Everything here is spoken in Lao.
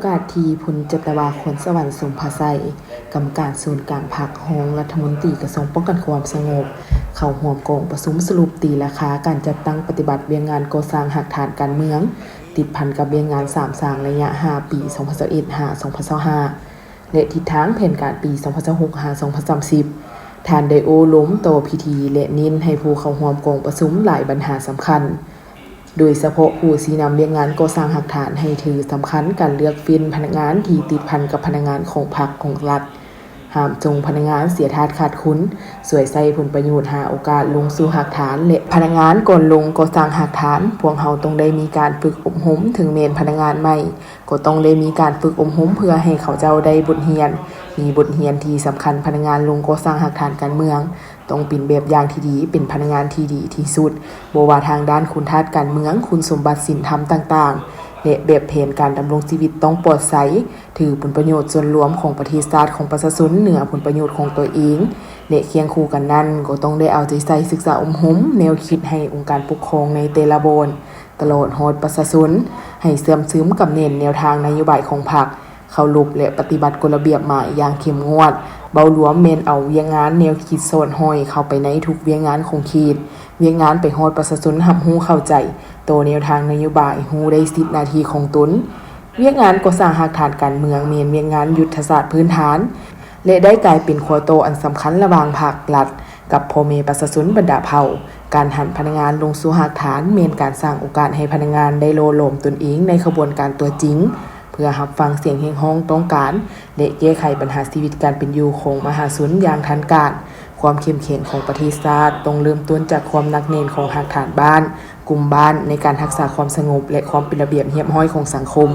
ໂອກາດທີ່ ພົນຈັດຕະວາ ຄອນສະຫວັນ ສົມພະໄຊ, ກຳມະການສູນກາງພັກ, ຮອງລັດຖະມົນຕີກະຊວງປ້ອງກັນຄວາມສະຫງົບ ເຂົ້າຮ່ວມກອງປະຊຸມສະຫຼຸບຕີລາຄາການຈັດຕັ້ງປະຕິບັດວຽກງານກໍ່ສ້າງຮາກຖານການເມືອງ ຕິດພັນກັບວຽກງານສາມສ້າງໄລຍະຫ້າປີ ສອງພັນຊາວເອັດ ຫາ ສອງພັນຊາວຫ້າ ແລະ ທິດທາງແຜນການປີ ສອງພັນຊາວຫົກ ຫາ ສອງພັນສາມສິບ. ທ່ານໄດ້ໂອ້ລົມຕໍ່ພິທີ ແລະ ເນັ້ນໃຫ້ຜູ້ເຂົ້າຮ່ວມກອງປະຊຸມຫຼາຍບັນຫາສຳຄັນ, ໂດຍສະເພາະຜູ້ຊີ້ນຳວຽກງານກໍ່ສ້າງຮາກຖານໃຫ້ຖືສຳຄັນການເລືອກເຟັ້ນພະນັກງານທີ່ຕິດພັນກັບພະນັກງານຂອງພັກຂອງລັດ, ຫ້າມສົ່ງພະນັກງານເສຍທາດຂາດຄຸນ, ສວຍໃຊ້ຜົນປະໂຫຍດຫາໂອກາດລົງສູ່ຮາກຖານ ແລະ ພະນັກງານກ່ອນລົງກໍ່ສ້າງຮາກຖານ, ພວກເຮົາຕ້ອງໄດ້ມີການຝຶກອົບຮົມ, ເຖິງແມ່ນພະນັກງານໃໝ່ ກໍຕ້ອງໄດ້ມີການຝຶກອົບຮົມເພື່ອໃຫ້ເຂົາເຈົ້າໄດ້ບົດຮຽນ, ມີບົດຮຽນທີ່ສຳຄັນພະນັກງານລົງກໍ່ສ້າງຮາກຖານການເມືອງ ຕ້ອງເປັນແບບຢ່າງທີ່ດີ, ເປັນພະນັກງານທີ່ດີທີ່ສຸດ, ບໍ່ວ່າທາງດ້ານຄຸນທາດການເມືອງ, ຄຸນສົມບັດສິນທຳຕ່າງໆ ແລະ ແບບແຜນການດຳລົງຊີວິດຕ້ອງປອດໃສ, ຖືຜົນປະໂຫຍດສ່ວນລວມຂອງປະເທດຊາດ, ຂອງປະຊາຊົນເໜືອຜົນປະໂຫຍດຂອງຕົວເອງ ແລະ ຄຽງຄູ່ກັນນັ້ນ ກໍຕ້ອງໄດ້ເອົາໃຈໃສ່ສຶກສາອົບຮົມແນວຄິດໃຫ້ອົງການປົກຄອງໃນແຕ່ລະບ່ອນ ຕະຫຼອດຮອດປະຊາຊົນ ໃຫ້ເຊື່ອມຊຶມກັບແໜ້ນແນວທາງນະໂຍບາຍຂອງພັກ, ເຄົາລົບ ແລະ ປະຕິບັດກົດລະບຽບໝາຍຢ່າງເຂັ້ມງວດ. ເວົ້າລວມແມ່ນເອົາວຽກງານແນວຄິດສອດຫ້ອຍເຂົ້າໄປໃນທຸກວຽກງານຂອງເຂດ, ວຽກງານໄປຮອດປະຊາຊົນຮັບຮູ້ເຂົ້າໃຈຕໍ່ແນວທາງນະໂຍບາຍ, ຮູ້ໄດ້ສິດໜ້າທີ່ຂອງຕົນ. ວຽກງານກໍ່ສ້າງຮາກຖານການເມືອງແມ່ນວຽກງານຍຸດທະສາດພື້ນຖານ ແລະ ໄດ້ກາຍເປັນຂໍ້ຕໍ່ອັນສຳຄັນລະຫວ່າງພັກ, ລັດ ກັບພໍ່ແມ່ປະຊາຊົນບັນດາເຜົ່າ. ການຫັນພະນັກງານລົງສູ່ຮາກຖານ ແມ່ນການສ້າງໂອກາດໃຫ້ພະນັກງານໄດ້ຫຼໍ່ຫຼອມຕົນເອງໃນຂະບວນການຕົວຈິງ ເພື່ອຮັບຟັງສຽງຮຽກຮ້ອງຕ້ອງການ ແລະ ແກ້ໄຂບັນຫາຊີວິດການເປັນຢູ່ຂອງມະຫາຊົນຢ່າງທັນການ. ຄວາມເຂັ້ມແຂງຂອງປະເທດຊາດຕ້ອງເລີ່ມຕົ້ນຈາກຄວາມໜັກແໜ້ນຂອງຮາກຖານບ້ານ, ກຸ່ມບ້ານ ໃນການຮັກສາຄວາມສະຫງົບ ແລະ ຄວາມເປັນລະບຽບຮຽບຮ້ອຍຂອງສັງຄົມ.